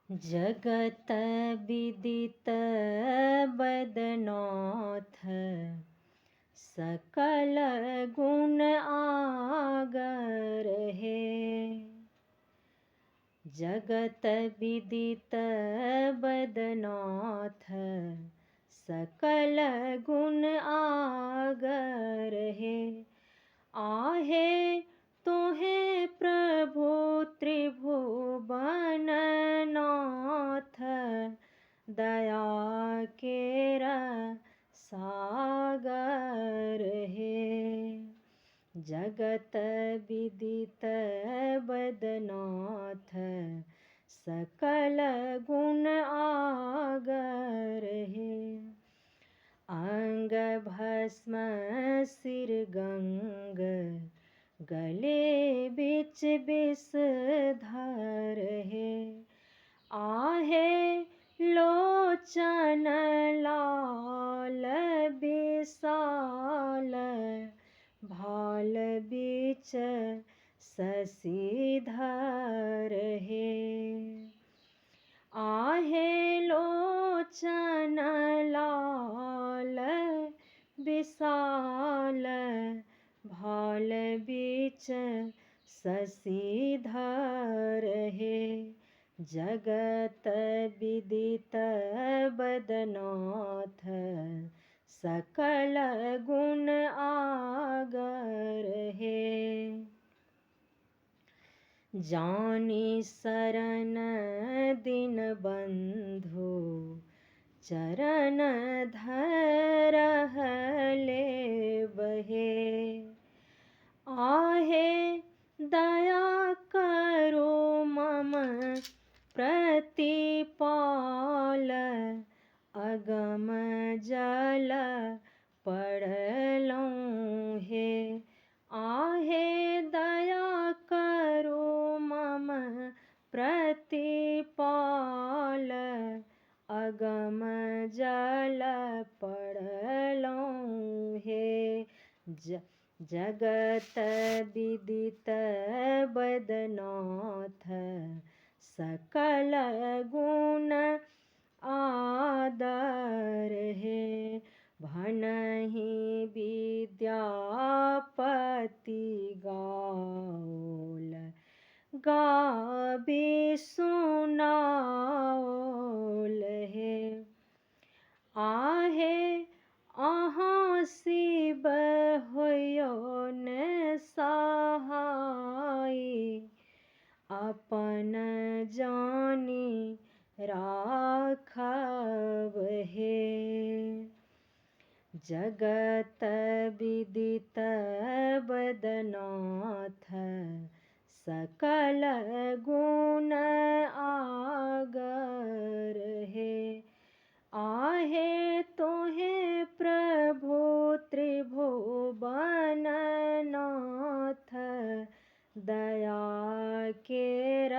जगत विदित बदनाथ सकल गुण आगर हे। जगत विदित बदनाथ सकल गुण आगर हे। आहे तोहे प्रभु त्रिभुवन नाथ दया केर सागर हे। जगत विदित बदनाथ सकल गुण आगर हे। अंग भस्म सिर गंग गले बिच विषधर हे। आहे लोचन लाल विशाल भाल बिच शशिधर हे। आहे लोचन लाल विशाल भाल बिच शशिधर हे। जगत विदित बदनाथ सकल गुण आगर हे। जानी शरण दीनबंधु चरण धरह लेब हे। आहे दया करो मम प्रतिपाल अगम जल पड़लहुँ हे। आहे दया करो मम प्रतिपाल अगम जल पड़लहुँ हे। जगत विदित बदनाथ सकल गुण आदर हे। भनहि विद्यापति गाओल गाबि सुनाओल हे। आहे अहाँ शिव होइयौ ने सहाइ अपन जानि राखब हे। जगत विदित बदनाथ सकल गुण आगर हे। आहे तोहे प्रभु त्रिभुवन नाथ दया केर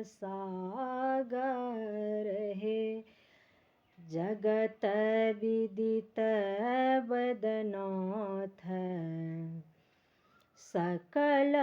सागर हे। जगत विदित बदनाथ सकल